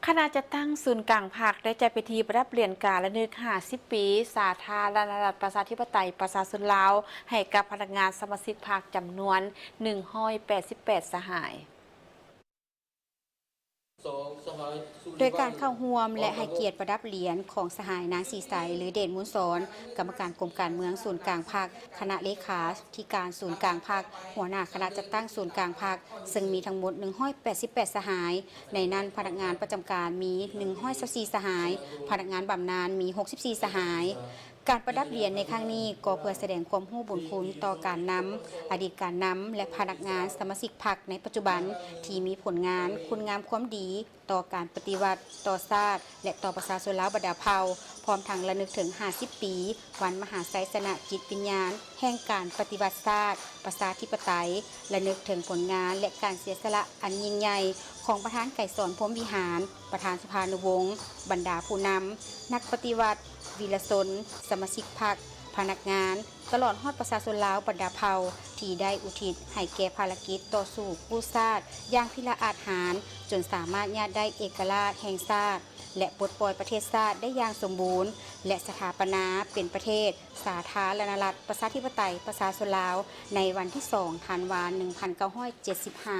ຄະນະຈັດຕັ້ງສູນກາງພັກ ໄດ້ຈັດພິທີປະດັບຫຼຽນການລະນຶກຫ້າສິບປີ ສາທາລະນະລັດ ປະຊາທິປະໄຕ ປະຊາຊົນລາວ ໃຫ້ກັບພະນັກງານສະມາຊິກພັກ ຈຳນວນໜຶ່ງຮ້ອຍແປດສິບແປດສະຫາຍ. ໂດຍການເຂົ້າຮ່ວມ ແລະ ໃຫ້ກຽດປະດັບຫຼຽນຂອງສະຫາຍ ນາງ ສີໃສ ຫຼື ເດດມູນສອນ ກຳມະການກົມການເມືອງສູນກາງພັກ, ຄະນະເລຂາທິການສູນກາງພັກ, ຫົວໜ້າຄະນະຈັດຕັ້ງສູນກາງພັກ ເຊິ່ງມີທັງໝົດໜຶ່ງຮ້ອຍແປດສິບແປດສະຫາຍ, ໃນນັ້ນພະນັກງານປະຈຳການມີໜຶ່ງຮ້ອຍຊາວສີ່ສະຫາຍ, ພະນັກງານບຳນານມີຫົກສິບສີ່ສະຫາຍ. ການປະດັບຫຼຽນໃນຄັ້ງນີ້ກໍເພື່ອສະແດງຄວາມຮູ້ບຸນຄຸນຕໍ່ການນຳ, ອະດີດການນຳ ແລະ ພະນັກງານສະມາຊິກພັກໃນປັດຈຸບັນ ທີ່ມີຜົນງານຄຸນງາມຄວາມດີ ຕໍ່ການປະຕິວັດ, ຕໍ່ຊາດ ແລະ ຕໍ່ປະຊາຊົນລາວບັນດາເຜົ່າ, ພ້ອມທັງລະນຶກເຖິງຫ້າສິບປີວັນມະຫາໄຊຊະນະຈິດວິນຍານແຫ່ງການປະຕິວັດຊາດ ປະຊາທິປະໄຕ, ລະນຶກເຖິງຜົນງານ ແລະ ການເສຍສະຫຼະອັນຍິ່ງໃຫຍ່ຂອງປະທານໄກສອນ ພົມວິຫານ, ປະທານສະພານຸວົງ, ບັນດາຜູ້ນຳ, ນັກປະຕິວັດ, ວີລະຊົນ, ສະມາຊິກພັກ, ພະນັກງານ, ຕະຫຼອດຮອດປະຊາຊົນລາວບັນດາເຜົ່າ ທີ່ໄດ້ອຸທິດໃຫ້ແກ່ພາລະກິດຕໍ່ສູ້ກູ້ຊາດຢ່າງພິລະອາດຫານ, ຈົນສາມາດຍາດໄດ້ເອກະລາດແຫ່ງຊາດ ແລະ ປົດປ່ອຍປະເທດຊາດໄດ້ຢ່າງສົມບູນ ແລະ ສະຖາປະນາເປັນປະເທດສາທາລະນະລັດ ປະຊາທິປະໄຕ ປະຊາຊົນລາວ ໃນວັນທີສອງ ທັນວາ ໜຶ່ງພັນເກົ້າຮ້ອຍເຈັດສິບຫ້າ.